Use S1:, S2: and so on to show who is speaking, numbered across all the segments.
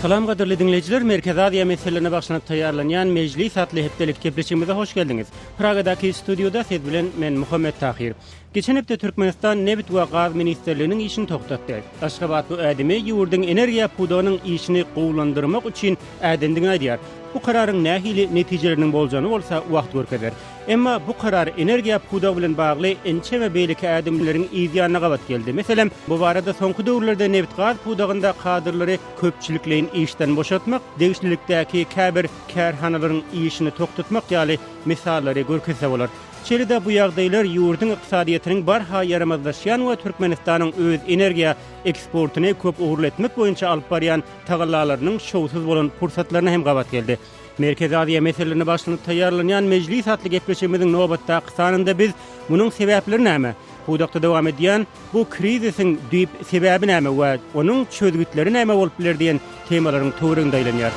S1: Salam gadyrly diňleýjiler, Merkezi Aziýa meselelerine bagyşlanyp taýýarlanýan Mejlis atly hepdelik gepleşigimize hoş geldiňiz. Pragadaky studiýada siz bilen men Muhammet Tahyr. Geçen hepde Türkmenistan Nebit we gaz ministrliginiň işini togtatdy. Aşgabat bu ädimi ýurduň energiýa pudagynyň işini gowulandyrmak üçin ädendigini aýdýar. Bu kararyň nähili netijeleriniň boljagyny bolsa wagt görkezer. Emma bu karar energiýa pudagy bilen bagly ençeme beýleki ädimleriň yz ýanyna gabat geldi. Meselem, bu barada soňky döwürlerde nebitgaz pudagynda kadrlary köpçülikleýin işden boşatmak, degişlilikdäki käbir kärhanalaryň işini togtatmak ýaly mysallary görkezse bolar. Şeýle-de bu ýagdaýlar ýurduň ykdysadyýetiniň barha ýaramazlaşýan we Türkmenistanyň öz energiýa eksportyny köp ugurly etmek boýunça alyp barýan tagallalarynyň şowsuz bolan pursatlaryna hem gabat geldi. Merkezi Aziýa meselelerine bagyşlanyp taýýarlanýan Mejlis atly gepleşigimiziň nobatdaky sanynda biz munuň sebäpleri näme, pudakda dowam edýän bu krizisiň düýp sebäbi näme we onuň çözgütleri näme bolup biler diýen temalaryň töwereginde aýlanýar.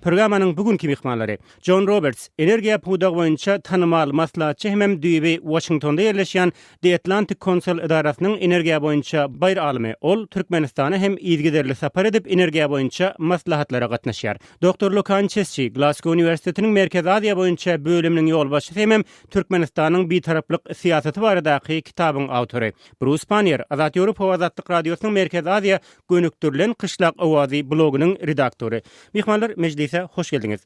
S1: Programmanyň bu günki myhmanlary, Jon Roberts, energiýa pudagy boýunça tanymal maslahatçy hemem düýbi Waşingtonda ýerleşýän The Atlantic Council edarasynyň energiýa boýunça baýr alymy. Ol Türkmenistana hem yzygiderli sapar edip, energiýa boýunça maslahatlara gatnaşýar. Doktor Lukan Çesçi, Glasgow uniwersitetiniň Merkezi Aziýa boýunça bölüminiň ýolbaşçysy hemem Türkmenistanyň Bitaraplyk syýasaty baradaky kitabyň awtory. Brus Panniýer, Azat Ýewropa we Azatlyk Radiosynyň Merkezi Aziýa gönükdirilen Kyşlak owazy blogynyň redaktory. Myhmanlar, mejlise hoş geldiňiz.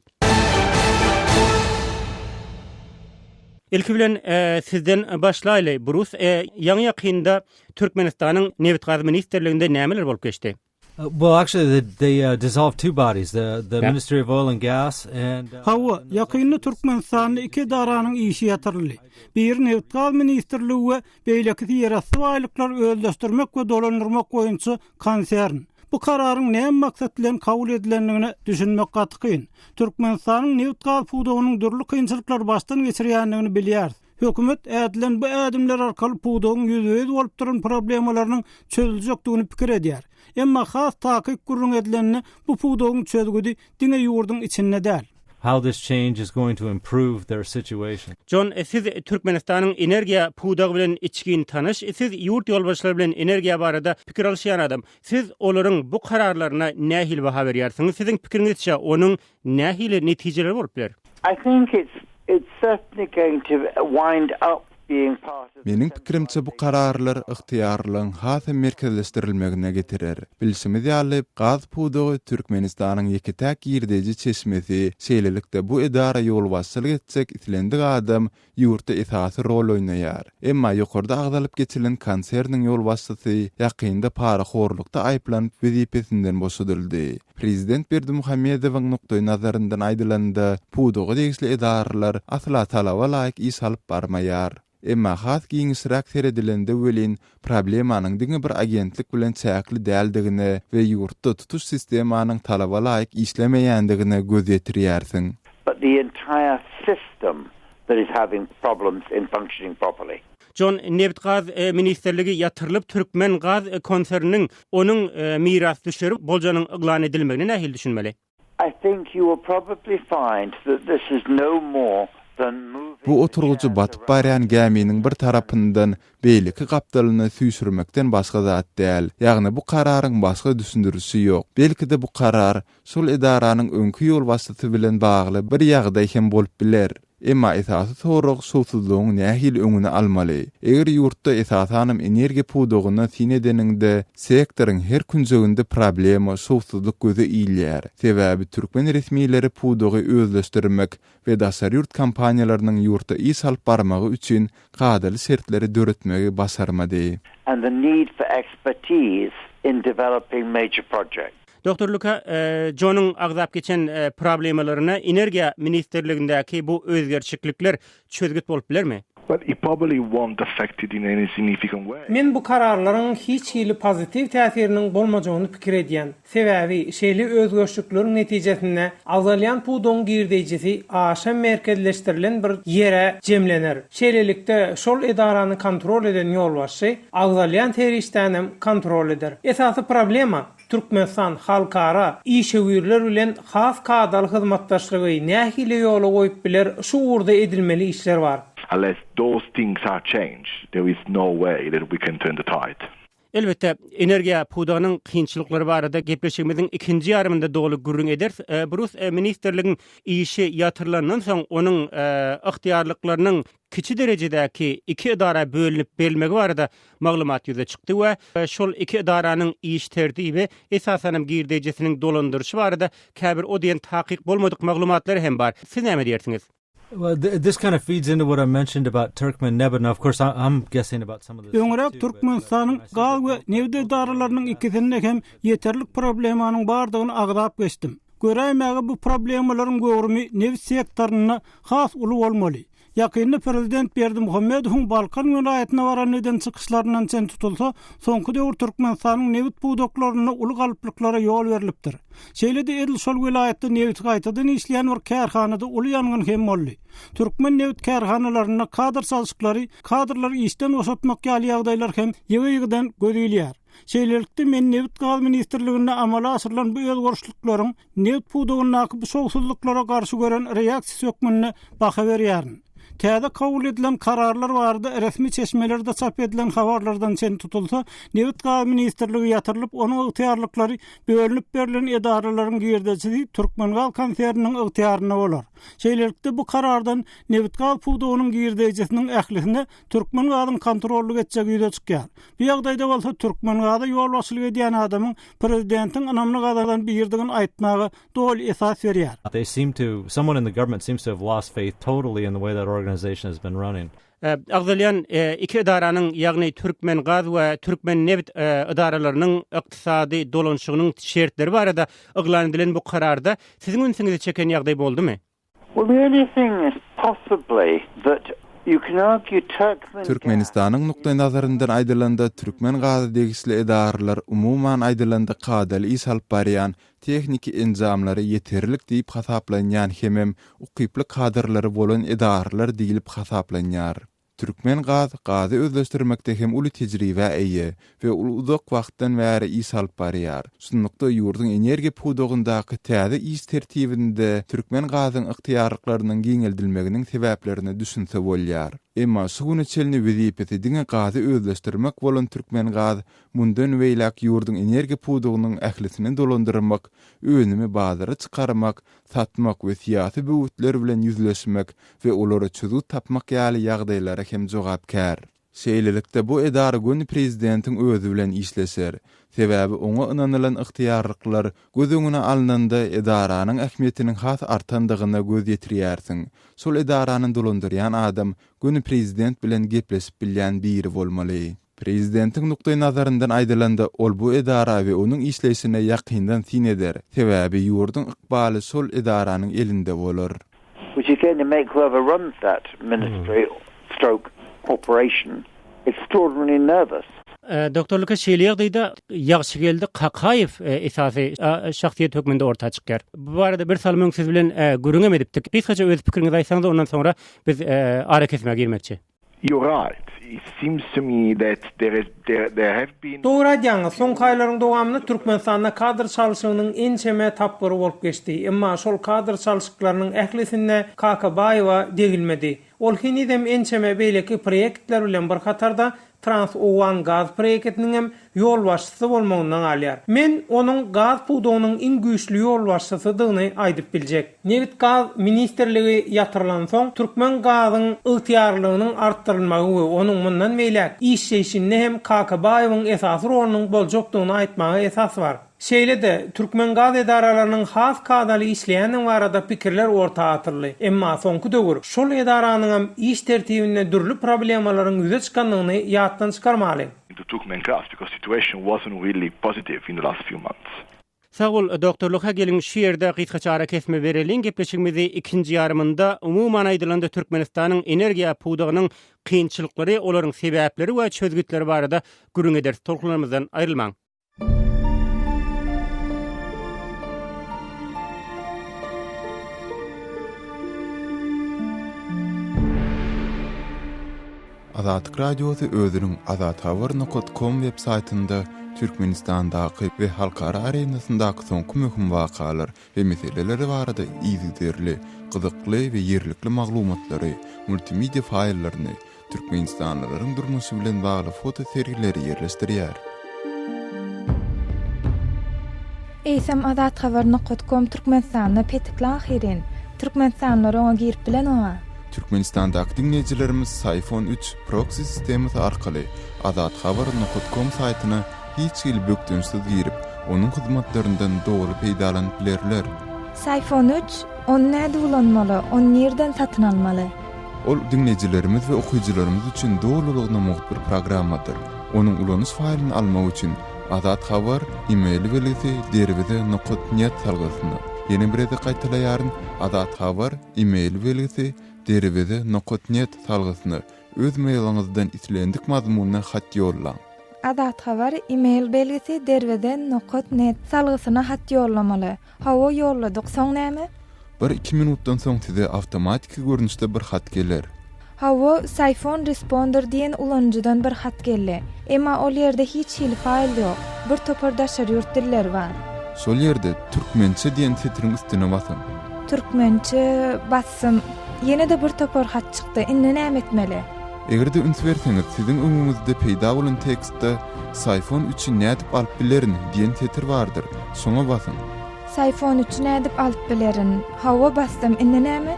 S1: Ilki bilen sizden başlaýly, Brus, ýaňy-ýakynda Türkmenistanyň Nebitgaz ministrliginde nämeler bolup geçdi?
S2: Well, actually, they uh, dissolved two bodies, the, the Ministry of Oil and Gas and... Uh,
S3: Hawa, ýakynda Türkmenistanda iki edaranyň işi ýatyryldy. Biri Nebitgaz ministrligi we beýlekisi ýerasty baýlyklary özleşdirmek we dolandyrmak boýunça konsern. Bu kararyň näme maksat bilen kabul edilendigine düşünmek gaty kyn. Türkmenistanyň nebit-gaz pudagynyň dürli kynçylyklary başdan geçirýändigini bilýäris. Hökümet ädilen bu ädimler arkaly pudagyň ýüzbe-ýüz bolup duran problemalarynyň çözüljekdigini pikir edýär. Emma has takyk gürrüň edilende bu pudagyň çözgüdi diňe ýurduň içinde däl.
S2: How this change is going to improve their situation.
S1: Jon, siz Türkmenistanyň energiýa pudagy bilen içgin tanyş, siz ýurt ýolbaşçylary bilen energiýa barada pikir alyşýan adam. Siz olaryň bu kararlaryna nähili baha berýärsiňiz? Siziň pikiriňizçe, onuň nähili netijeleri bolup biler?
S4: I think it's it's certainly going to wind up being part of the
S5: Meniň pikirimçe bu kararlar ygtyýarlylygyň hasam merkezleşdirilmegine getirer. Bilşimiz ýaly, gaz pudagy Türkmenistanyň ýeke-täk girdeji çeşmesi, şeýlelikde bu edara ýolbaşçylyk etjek islendik adam ýurtda esasy rol oýnaýar. Emma ýokarda agzalyp geçilen konserniň ýolbaşçysy ýakynda parahorlukda aýyplanyp wezipesinden boşadyldy. Prezident Berdimuhamedowyň nukdaýnazaryndan aýdylanda, pudaga degişli edaralar asla talaba laýyk iş alyp barmaýar. Emma has giňişräk seredilende welin, problemanyň diňe bir agentlik bilen çäkli däldigine we ýurtda tutuş sistemanyň talaba laýyk işlemeýändigine göz ýetirýärsiň.
S4: But the entire system that is having problems in functioning properly.
S1: Jon, Nebit-gaz ministrligi ýatyrylyp, Türkmengaz konserniniň onuň mirasdüşeri boljanyň yglan edilmegine nähili düşünmeli?
S4: I think you will probably find that this is no more than moving
S5: Bu oturgyjy batyp barýan gäminiň bir tarapyndan beýleki gapdalyna süýşürmekden başga zat däl. Ýagny bu kararyň başga düşündirişi ýok. Belki-de bu karar şol edaranyň öňki ýolbaşçysy bilen bagly bir ýagdaý hem bolup biler. Emma esasy sorag şowsuzlygyň nähili öňüni almaly? Eger ýurtda esasanam energiýa pudagyna syn edeniňde, sektoryň her künjeginde problema, şowsuzlyk göze ilýär. Sebäbi türkmen resmileri pudagy özleşdirmek we daşary ýurt kompaniýalarynyň ýurtda iş alyp barmagy üçin kadaly şertleri döretmegi başarmady.
S4: And the need for expertise in developing major projects.
S1: Doktor Luka, Jonyň agzap geçen problemalaryna Energiýa ministrligindäki bu özgerişiklikler çözgüt bolup bilermi?
S6: Well, it probably won't affect it in any significant way.
S7: Men bu kararlaryň hiç hili pozitiw täsiriniň bolmajagyny pikir edýän. Sebäbi şeýle özgerişlikleriň netijesinde agzalýan pudagyň girdeýjisi aşa merkezleşdirilen bir ýere jemlener. Şeýlelikde, şol edarany kontrol eden ýolbaşçy agzalýan serişdänem kontrol eder. Esasy problema, Türkmenistan halkara işewürler bilen has kadaly hyzmatdaşlygy nähili ýola goýup biler, şu ugurda edilmeli işler bar.
S6: Unless those things are changed, there is no way that we can turn the tide.
S1: Elbetde, energiýa pudagynyň kynçylyklary barada gepleşigimiziň ikinji ýarymynda doly gürrüň ederis. Brus, ministrligiň işi ýatyrylandan soň, onuň ygtyýarlyklarynyň kiçi derejedäki iki edara bölünip berilmegi barada maglumat ýüze çykdy we şol iki edaranyň iş tertibi, esasanam girdejisiniň dolandyryşy barada käbir o diýen takyk bolmadyk maglumatlar hem bar. Siz näme diýersiňiz?
S2: Well, this kind of feeds into what I mentioned about Turkmennebit. Now, of course, I'm guessing about some of this.
S3: Öňräk Türkmenistanyň gaz we nebit edaralarynyň ikisinde hem ýeterlik problemanyň bardygyny agzap geçdim. Göräýmäge bu problemalaryň göwrümi nebit sektorynda has uly bolmaly. Ýakynda prezident Berdimuhamedowyň Balkan welaýatyna baranda eden çykyşlaryndan çen tutulsa, soňky döwür Türkmenistanyň nebit pudaklarynda uly galplyklara ýol berlipdir. Şeýle-de edil şol welaýatda nebiti gaýtadan işleýän bir kärhanada uly ýangyn hem boldy. Türkmen nebit kärhanalarynda kadr çalşyklary, kadrlary işden boşatmak ýaly ýagdaýlar hem ýygy-ýygydan göz ilýär. Şeýlelikde, men Nebit-gaz ministrliginde amala aşyrylan bu özgerişlikleriň nebit pudagyndaky bu şowsuzlyklara garşy gören reaksiýasy hökmünde baha berýärin. Täze kabul edilen kararlar barada resmi çeşmelerde çap edilen habarlardan çen tutulsa, Nebit-gaz ministrligi ýatyrylyp, onuň ygtyýarlyklary bölünip berlen edaralaryň girdejisi Türkmengaz konserniniň ygtyýarynda bolar. Şeýlelikde, bu karardan nebit-gaz pudagynyň girdejisiniň ählisine Türkmengazyň kontrollyk etjegi ýüze çykýar. Bu ýagdaýda bolsa Türkmengaza ýolbaşçylyk edýän adamyň prezidentiň ynamyny gazanan birdigini aýtmaga doly esas berýär.
S2: They seem to, someone in the government seems to have lost faith totally in the way that organization has been running.
S1: Agzalýan iki edaranyň, ýagny Türkmengaz we Türkmennebit edaralarynyň ykdysady dolanyşygynyň şertleri barada yglan edilen bu kararda siziň ünsüňizi çeken ýagdaý boldumy?
S4: Well the only thing is possibly that you can argue Turkmen
S5: Türkmenistanyň nukdaýnazaryndan aýdylanda türkmen gazy degişli edaralar umuman aýdylanda kadaly iş alyp barýan, tehniki enjamlary ýeterlik diýip hasaplanýan hemem ukyply kadrlary bolan edaralar diýlip hasaplanýar. Türkmen gaz gazy özleşdirmekde hem uly tejribä eýe we ol uzak wagtdan bäri iş alyp barýar. Şunlukda ýurduň energiýa pudagyndaky täze iş tertibinde türkmen gazyň ygtyýarlyklarynyň giňeldilmeginiň sebäplerine düşünse bolýar. Emma şu güne çenli wezipesi diňe gazy özleşdirmek bolan türkmen gaz mundan beýläk ýurduň energiýa pudagynyň ählisini dolandyrmak, önümi bazara çykarmak, satmak we syýasy böwetler bilen ýüzleşmek we olara çözgüt tapmak ýaly ýagdaýlara hem jogapkär. Şeýlelikde, bu edara göni prezidentiň özi bilen işleşer. Sebäbi oňa ynanylan ygtyýarlyklar göz öňüne alnanda edaranyň ähmiýetiniň has artandygyna göz ýetirýärsiň. Şol edarany dolandyrýan adam göni prezident bilen gepleşip bilýän biri bolmaly. Prezidentiň nukdaýnazaryndan aýdylanda, ol bu edara we onuň işleýşine ýakyndan syn eder, sebäbi ýurduň ykbaly şol edaranyň elinde bolar.
S4: Which is going to make whoever runs that ministry stroke corporation extraordinarily nervous.
S1: Doktor Luka şeýle ýagdaýda Ýagşygeldi Kakaýew esasy şahsyýet hökmünde orta çykýar. Bu barada bir salym öň siz bilen gürrüňem edipdik. Gysgaça öz pikiriňizi aýtsaňyz, ondan soňra biz arakesmä girmekçi.
S6: You're right. It seems to me that there is there there have been
S7: Dogry aýdýaňyz, soňky aýlaryň dowamynda Türkmenistanda kadr çalşygynyň ençeme tapgyry bolup geçdi. Emma şol kadr çalşyklarynyň ählisinde Kakabaýewa degilmedi. Ol henizem ençeme beýleki proýektler bilen bir hatarda Trans-Owgan gaz proýektiniňem ýolbaşçysy bolmagynda galýar. Men onuň gaz pudagynyň iň güýçli ýolbaşçysydygyny aýdyp biljek. Nebit-gaz ministrligi ýatyrylansoň, türkmen gazyň ygtyýarlylygynyň artdyrylmagy we onuň mundan beýläk işleýşinde hem Kakabaýewiň esasy rolunyň boljakdygyny aýtmaga esas bar. Şeýle-de, türkmen gaz edaralarynyň has kadaly işleýändigi barada pikirler orta atyldy. Emma soňky döwür şol edaranyňam iş tertibinde dürli problemalaryň ýüze çykandygyny ýatdan çykarmalyň.
S6: Into Turkmengaz because situation wasn't really positive in the last few months.
S1: Sag bol, Doktor Luka, geliň şu ýerde gysgaça arakesme bereliň, gepleşigimizi ikinji ýarymynda, umuman aýdylanda Türkmenistanyň energiýa pudagynyň kynçylyklary, olaryň sebäpleri we çözgütleri barada gürrüň ederis. Tolkunlarymyzdan aýrylmaň.
S5: Azatlyk Radiosy özüniň azathabar nokat kom web saýtynda Türkmenistandaky we halkara arenasyndaky soňky möhüm wakalar we meseleler barada yzygiderli, gyzykly we ýerlikli maglumatlary, multimedia faýllaryny, türkmenistanlylaryň durmuşy bilen bagly foto sergileri ýerleşdirýär.
S8: Eýsem Azathabar nokat kom Türkmenistanda petikli ahyryn. Türkmenistanlylar oňa girip bilenoga.
S5: Türkmenistandaky diňleýjilerimiz Syfon üç proksi sistemasy arkaly Azathabar nokat kom saýtyna hiç hili bökdençsiz girip, onuň hyzmatlaryndan doly peýdalanyp bilerler.
S8: Syfon üç, ony nädip ulanmaly, ony nirden satyn almaly?
S5: Ol diňleýjilerimiz we okyjylarymyz üçin dolulygyna mugt bir programmadyr. Onuň ulanyş faýlyny almak üçin Azat Habar e-mail belgisi derweze nokat net salgysyna, ýene bir gezek gaýtalaýaryn, Azat Habar e-mail belgisi derweze nokat net salgysyna öz mailiňizden islendik mazmunda hat ýollaň.
S8: Azat Habar e-mail belgisi derweze nokat net salgysyna hat ýollamaly. Hawa ýolladyk, soň näme?
S5: Bir-iki minutdan soň size awtomatiki görnüşde bir hat geler.
S8: Hawa, Syphon Responder diýen ulanyjydan bir hat geldi. Emma ol ýerde hiç hili faýl ýok. Bir topar daşary ýurt dilleri bar.
S5: Şol ýerde Türkmençe diýen setiriň üstüne basyň.
S8: Türkmençe basdym. Ýene-de bir topar hat çykdy. Indi näme etmeli?
S5: Eger-de üns berseňiz, siziň öňüňizde peýda bolan tekstde Syphon üçi nädip alyp bilerin diýen setir bardyr. Şoňa basyň.
S8: Syphon üçi nädip alyp bilerin? Hawa basdym, indi näme?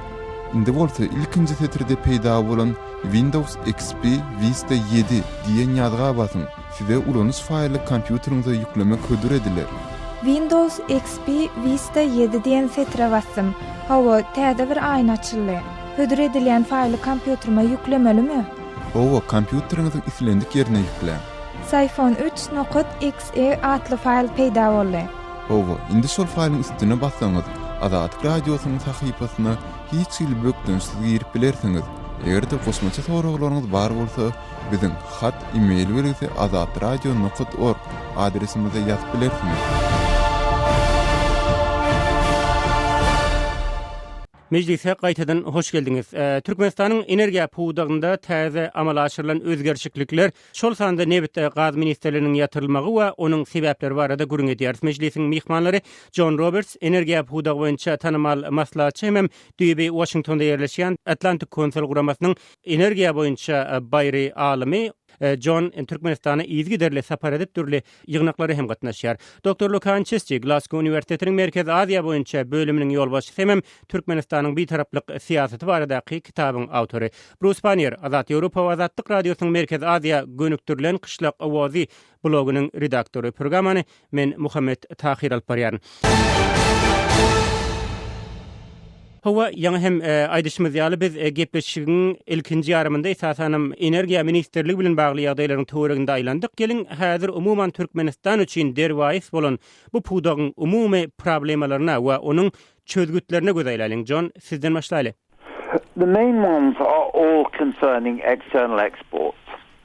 S5: Indi bolsa ilkinji setirde peýda bolan Windows XP Vista ýedi diýen ýazga basyň. Size ulanyş faýly kompýuteriňize ýüklemek hödür ediler.
S8: Windows XP Vista ýedi diýen setire basdym. Hawa, täze bir aýna açyldy. Hödür edilýän faýly kompýuterime ýüklemelimi?
S5: Hawa, kompýuteriňiziň islendik ýerine ýükläň.
S8: Syphon üç nokat exe atly faýl peýda boldy.
S5: Hawa, indi şol faýlyň üstüne bassaňyz, Azatlyk Radiosynyň sahypasyna hiç hili bökdençsiz girip bilersiňiz. Eger-de goşmaça soraglaryňyz bar bolsa, biziň hat e-mail belgisi azatradio nokat org adresimize ýazyp bilersiňiz.
S1: Mejlise gaýtadan hoş geldiňiz. Türkmenistanyň energiýa pudagynda täze amala aşyrylan özgerişiklikler, şol sanda nebit gaz ministrliginiň ýatyrylmagy we onuň sebäpleri barada gürrüň edýäris. Mejlisiň myhmanlary Jon Roberts, energiýa pudagy boýunça tanymal maslahatçy hemem düýbi Waşingtonda ýerleşýän Atlantic Council guramasynyň energiýa boýunça baýry alymy, Jon Türkmenistana yzygiderli sapar edip, dürli ýygnaklara hem gatnaşýar. Doktor Lukan Çisti, Glasgow uniwersitetiniň Merkezi Aziýa boýunça bölüminiň ýolbaşçysy hemem Türkmenistanyň bitaraplyk syýasaty baradaky kitabyň awtory. Brus Pannier, Azat Ýewropa we Azatlyk Radiosynyň Merkezi Aziýa gönükdirilen Kyşlak owazy blogynyň redaktory. Programmany Men Muhammet Tahyr alyp barýaryn. Hawa, ýaňy hem aýdyşymyz ýaly, biz gepleşigiň ilkinji ýarymynda esasanam Energiýa ministrligi bilen bagly ýagdaýlaryň töwereginde aýlandyk. Geliň, häzir umuman Türkmenistan üçin derwaýys bolan bu pudagyň umumy problemalaryna we onuň çözgütlerine göz aýlalyň. Jon, sizden başlaýly.
S4: The main ones are all concerning external exports.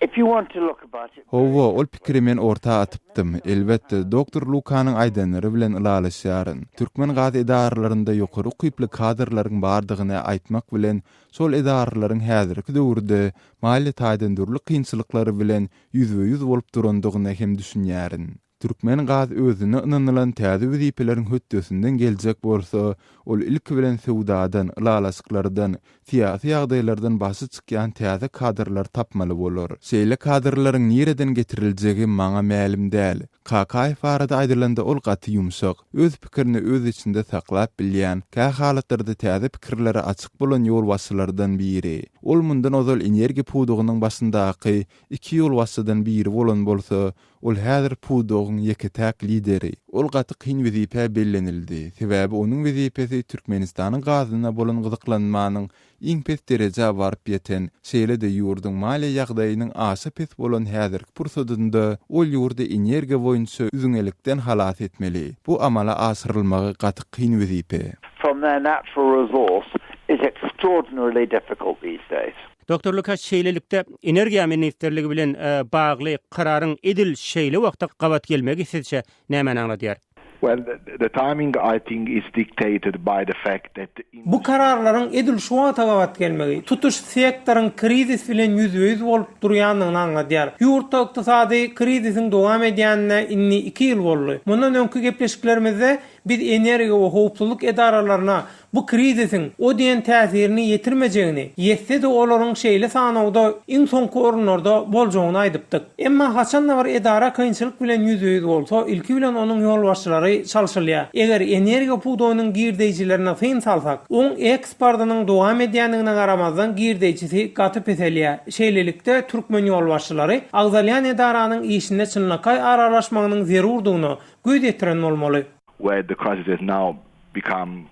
S4: If you want to look about it.
S5: Hawa, ol pikiri men orta atypdym. Elbetde, doktor Lukanyň aýdanlary bilen ylalaşýaryn. Türkmen gaz edaralarynda ýokary ukyply kadrlaryň bardygyny aýtmak bilen, şol edaralaryň häzirki döwürde maliýe taýdan dürli kynçylyklary bilen ýüzbe-ýüz bolup durandygyna hem düşünýärin. Türkmen gaz özüne ynanylan täze wezipeleriň hötdesinden geljek bolsa, ol ilki bilen söwdadan, ylalaşyklardan, syýasy ýagdaýlardan başy çykýan täze kadrlary tapmaly bolar. Şeýle kadrlaryň nireden getiriljegi maňa mälim däl. Kakaýew barada aýdylanda ol gaty ýumşak, öz pikirini öz içinde saklap bilýän, kä halatlarda täze pikirlere açyk bolan ýolbaşçylardan biri. Ol mundan ozal energiýa pudagynyň başyndaky iki ýolbaşçydan biri bolan bolsa, ol häzir pudagyň ýeke-täk lideri. Ol gaty kyn wezipä bellenildi, sebäbi onuň wezipesi Türkmenistanyň gazyna bolan gyzyklanmanyň iň pes derejä baryp ýeten, şeýle-de ýurduň maliýe ýagdaýynyň aşa pes bolan häzirki pursadynda ol ýurdy energiýa boýunça üzňelikden halas etmeli. Bu amala aşyrylmagy gaty kyn wezipe.
S4: From their natural resource is extraordinarily difficult these days.
S1: Doktor Lukaş, şeýlelikde, Energiýa ministrligi bilen bagly kararyň edil şeýle wagta gabat gelmegi sizçe nämäni aňladýar?
S6: Well, the timing I think is dictated by the fact that
S7: Bu kararlaryň edil şu wagta gabat gelmegi, tutuş sektoryň krizis bilen ýüzbe-ýüz bolup durýandygyny aňladýar. Ýurtda ykdysady krizisiň dowam edýänine indi iki ýyl boldy. Mundan öňki gepleşiklerimizde biz energiýa we howpsuzlyk edaralaryna bu krizisiň o diýen täsirini ýetirmejegini, ýetse-de olaryň şeýle sanawda iň soňky orunlarda boljagyny aýdypdyk. Emma haçan-da bir edara kynçylyk bilen ýüzbe-ýüz bolsa, ilki bilen onuň ýolbaşçylary çalşylýar. Eger energiýa pudagynyň girdeýjilerine syn salsak, oň eksportynyň dowam edýändigine garamazdan girdeýjisi gaty peselýär. Şeýlelikde, türkmen ýolbaşçylary agzalýan edaranyň işine çynlakaý aralaşmagynyň zerurdygyna göz ýetiren bolmaly.
S6: Where the crisis has now become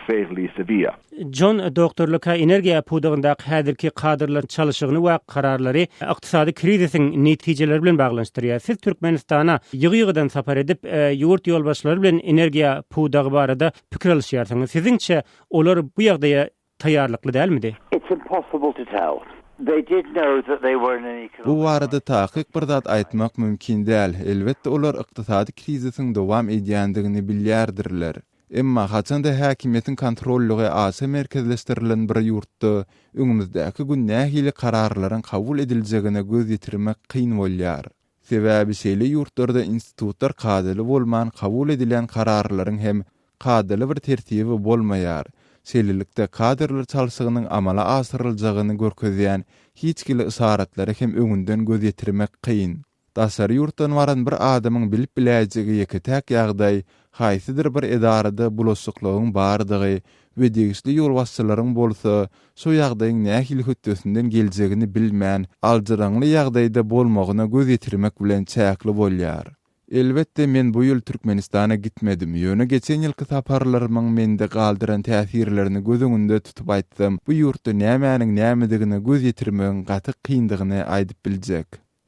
S6: fairly severe.
S1: Jon Doktorlyka energiýa pudagyndaky häzirki kadrlar çalyşygyny we kararlary ykdysady krizisiň netijeleri bilen baglanyşdyrýar. Siz Türkmenistana ýygy-ýygydan sapar edip, ýurt ýolbaşçylary bilen energiýa pudagy barada pikir alyşýarsyňyz. Siziňçe, olar bu ýagdaýa taýýarlykly dälmidi?
S4: It's impossible to tell. They did know that they were in an economic
S5: Bu barada takyk bir zat aýtmak mümkin däl. Elbetde olar ykdysady krizisiň dowam edýändigini bilýärdirler. Emma haçanda häkimiýetiň kontrollygy aşa merkezleşdirilen bir ýurtda öňümizdäki gün nähili kararlaryň kabul ediljegine göz ýetirmek kyn bolýar. Sebäbi şeýle ýurtlarda institutlar kadaly bolman kabul edilýän kararlaryň hem kadaly bir tertibi bolmaýar. Şeýlelikde kadrlar çalşygynyň amala aşyryljagyny görkezýän hiç hili yşaratlara hem öňünden göz ýetirmek kyn. Daşary ýurtdan baran bir adamyň bilip biläýjegi ýeke-täk ýagdaý, haýsydyr bir edarada bulaşyklygyň bardygy we degişli ýolbaşçylaryň bolsa şo ýagdaýyň nähili hötdesinden geljegini bilmän, aljyraňly ýagdaýda bolmagyna göz ýetirmek bilen çäkli bolýar. Elbetde, men bu ýyl Türkmenistana gitmedim, ýöne geçen ýylky saparlarymyň mende galdyran täsirlerini göz öňünde tutup aýtsam, bu ýurtda nämäniň nämedigine göz ýetirmegiň gaty kyndygyny aýdyp biljek.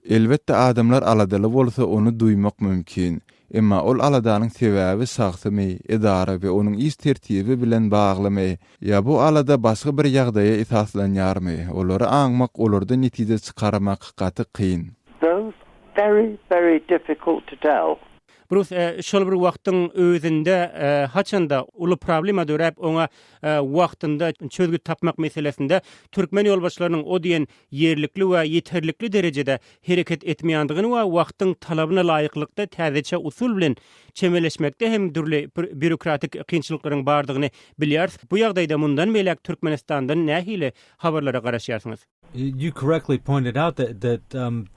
S5: Elbetde adamlar aladaly bolsa ony duýmak mümkin. Emma ol aladanyň sebäbi şahsymy, edara we onuň iş tertibi bilen baglymy, ýa bu alada başga bir ýagdaýa esaslanýarmy, olary aňmak, olardan netije çykarmak gaty kyn.
S4: Those very, very difficult to tell.
S1: Brus, şol bir wagtyň özünde haçanda uly problema döräp, oňa wagtynda çözgüt tapmak meselesinde türkmen ýolbaşçylarynyň o diýen ýerlikli we ýeterlikli derejede hereket etmeýändigini we wagtyň talabyna laýyklykda täzeçe usul bilen çemeleşmekde hem dürli býurokratik kynçylyklaryň bardygyny bilýäris. Bu ýagdaýda mundan beýläk Türkmenistandan nähili habarlara garaşýarsyňyz?
S2: You correctly pointed out that that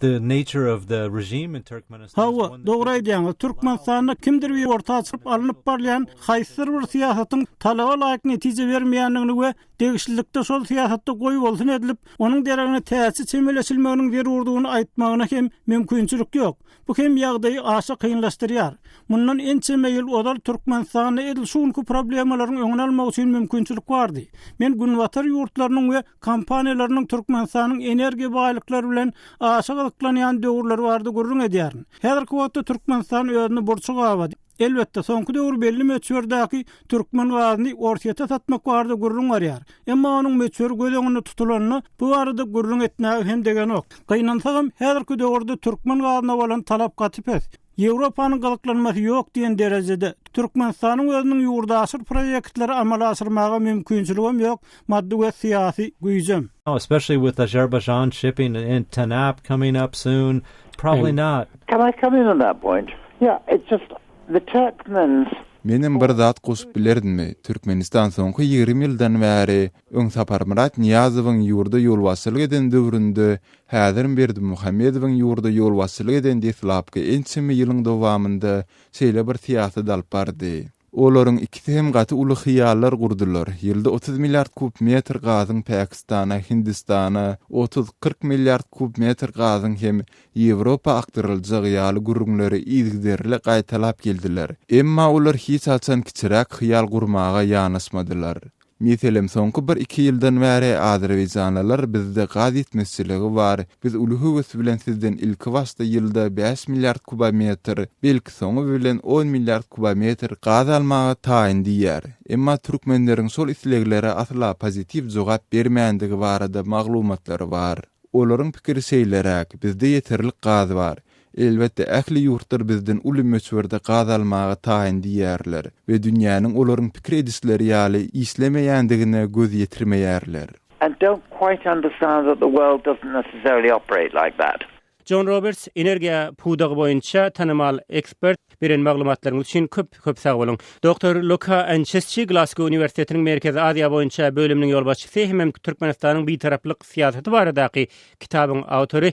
S2: the nature of the regime in Turkmenistan
S3: Hawa, dogry aýdýaňyz. Türkmenistanda kimdir biri orta çykyp alnyp barylýan haýsydyr bir syýasatyň talaba laýyk netije bermeýändigini we Degişlilikde şol syýasatda goýbolsun edilip, onuň deregine täzeçe çemeleşilmeginiň zerurdygyny aýtmagyna hem mümkinçilik ýok. Bu hem ýagdaýy aşa kynlaşdyrýar. Mundan ençeme ýyl ozal Türkmenistanda edil şu günki problemalaryň öňüni almak üçin mümkinçilik bardy. Men günbatar ýurtlarynyň we kompaniýalarynyň Türkmenistanyň energiýa baýlyklary bilen aşa gyzyklanýan döwürleri barada gürrüň edýärin. Häzirki wagtda Türkmenistan özüni burça gabady. Elbetde, soňky döwür belli möçberdäki türkmen gazyny Orsýete satmak barada gürrüň barýar. Emma onuň möçberi göz öňünde tutulanda, bu barada gürrüň etmäge hem degenok. Gynansagam, häzirki döwürde türkmen gazyna bolan talap gaty pes. Ýewropanyň gyzyklanmasy ýok diýen derejede. Türkmenistanyň özüniň ýurdaşyr proýektleri amala aşyrmaga mümkinçiligem ýok, maddy we syýasy güýjem.
S2: Especially with Azerbaijan shipping and TANAP coming up soon, probably not.
S4: Can I come in on that point? Yeah, it's just the Turkmens.
S5: Menem bir zat goşup bilerinmi? Türkmenistan soňky 20 ýyldan bäri, öň Saparmyrat Nyýazowyň ýurda ýolbaşçylyk eden döwründe, häzirem Berdimuhamedowyň ýurda ýolbaşçylyk eden deslapky ençeme ýylyň dowamynda şeýle bir syýasat alyp bardy. Olaryň ikisi hem gaty uly hyýallar gurdular, ýylda 30 milliard kub metr gazyň Pakistana, Hindistana, 30-40 milliard kub metr gazyň hem Ýewropa akdyryljagy ýaly gürrüňleri yzygiderli gaýtalap geldiler. Emma olar hiç haçan kiçiräk hyýal gurmaga ýanaşmadylar. Meselem, soňky bir-iki ýyldan bäri azerbaýjanlylar bizde gaz ýetmezçiligi bar, biz uly höwes bilen sizden ilkibaşda ýylda bäş milliard kubometr, belki soňy bilen on milliard kubometr gaz almaga taýyn diýýär. Emma türkmenleriň şol isleglere asla pozitiw jogap bermändigi barada maglumatlar bar. Olaryň pikiri şeýleräk, bizde ýeterlik gaz bar. Elbetde, ähli ýurtlar bizden uly möçberde gaz almaga taýyn diýýärler we dünýäniň olaryň pikir edişleri ýaly işlemeýändigine göz ýetirmeýärler.
S4: And don't quite understand that the world doesn't necessarily operate like that.
S1: Jon Roberts, energiýa pudagy boýunça tanymal ekspert, beren maglumatlaryňyz üçin köp köp sag boluň. Doktor Luka Ançesçi, Glasgow uniwersitetiniň Merkezi Aziýa boýunça bölüminiň ýolbaşçysy hemem Türkmenistanyň Bitaraplyk syýasaty baradaky kitabyň awtory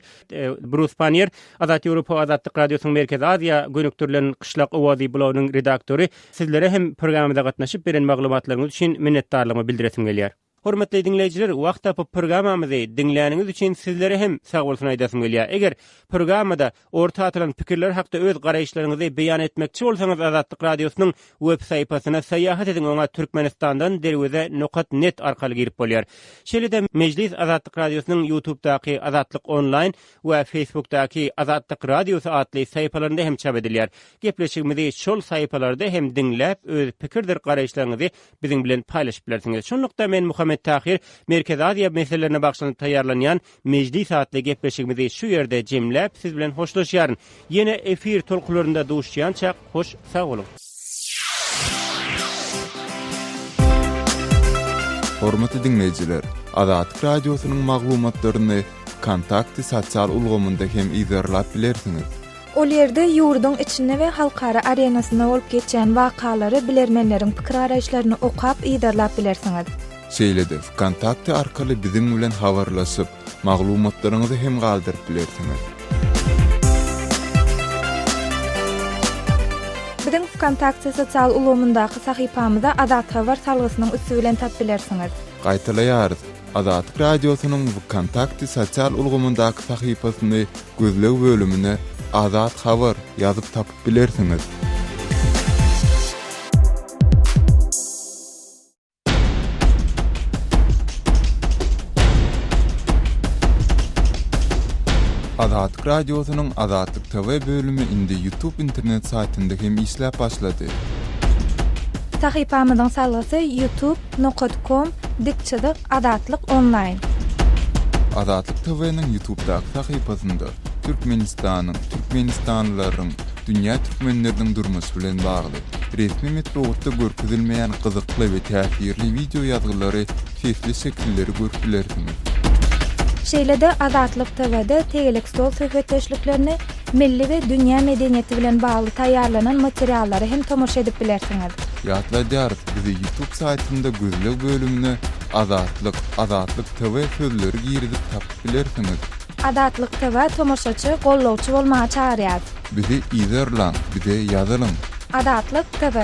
S1: Brus Pannier, Azat Ýewropa Azatlyk Radiosynyň Merkezi Aziýa gönükdirilen Gyşlak owazy blogynyň redaktory, sizlere hem programmamyza gatnaşyp beren maglumatlaryňyz üçin minnetdarlygymy bildiresim gelýär. Hormatly diňleýjiler, wagt tapyp programmamyzy diňläniňiz üçin sizlere hem sagbolsun aýdasym gelýär. Eger programmada orta atylan pikirler hakda öz garaýyşlaryňyzy beýan etmekçi bolsaňyz Azatlyk Radiosynyň web sahypasyna syýahat ediň oňa Türkmenistandan derweze nokat net arkaly girip bolýar. Şeýle-de Mejlis Azatlyk Radiosynyň Ýutubdaky Azatlyk onlaýn we Facebookdaky Azatlyk Radiosy atly sahypalarynda hem çap edilýär. Gepleşigimizi şol sahypalarda hem diňläp öz pikirdir garaýyşlaryňyzy biziň bilen paýlaşyp bilersiňiz. Şunlukda men Muhammet Tahyr Merkezi Aziýa meselelerine bagyşlanyp taýýarlanýan Mejlis atly gepleşigimizi şu ýerde jemläp siz bilen hoşlaşýaryn. Ýene efir tolkunlarynda duşýançak hoş sag boluň.
S5: Hormatly diňleýjiler, Azatlyk Radiosynyň maglumatlaryny Wkontakte sosial ulgamynda hem yzarlap bilersiňiz.
S8: Ol ýerde ýurduň içinde we halkara arenasynda bolup geçýän wakalary, bilermenleriň pikir-garaýyşlaryny okap, yzarlap bilersiňiz.
S5: Şeýle-de, Wkontakte arkaly biziň bilen habarlaşyp, maglumatlaryňyzy hem galdyryp bilersiňiz.
S8: Biziň Wkontakte sosial ulgamyndaky sahypamyza Azathabar salgysynyň üsti bilen tap bilersiňiz.
S5: Gaýtalaýarys, Azatlyk Radiosynyň Wkontakte sosial ulgamyndaky sahypasyny gözleg bölümine Azat Habar ýazyp tapyp bilersiňiz. Azatlyk Radiosynyň Azatlyk TV bölümi indi YouTube internet saýtynda hem işläp başlady.
S8: Sahypamyzyň salgysy youtube nokat kom dik çyzyk azatlyk onlaýn.
S5: Azatlyk TV-niň YouTubedaky sahypasynda Türkmenistanyň, türkmenistanlylaryň, dünýä türkmenleriniň durmuşy bilen bagly, resmi metbugatda görkezilmeýän gyzykly we täsirli wideo ýazgylary, sesli şekilleri görüp bilersiňiz.
S8: Şeýle-de Azatlyk TW-de tegelek stol söhbetdeşliklerini, milli we dünýä medeniýeti bilen bagly taýýarlanan materiallara hem tomaşa edip bilersiňiz.
S5: Ýatladýarys, bizi YouTube saýtynda gözleg bölümine Azatlyk, Azatlyk TV sözleri girizip tapyp bilersiňiz.
S8: Azatlyk TV tomaşaçy, gollawçy bolmaga çagyrýar.
S5: Bizi yzarlaň, bize ýazylyň!
S8: Azatlyk TV.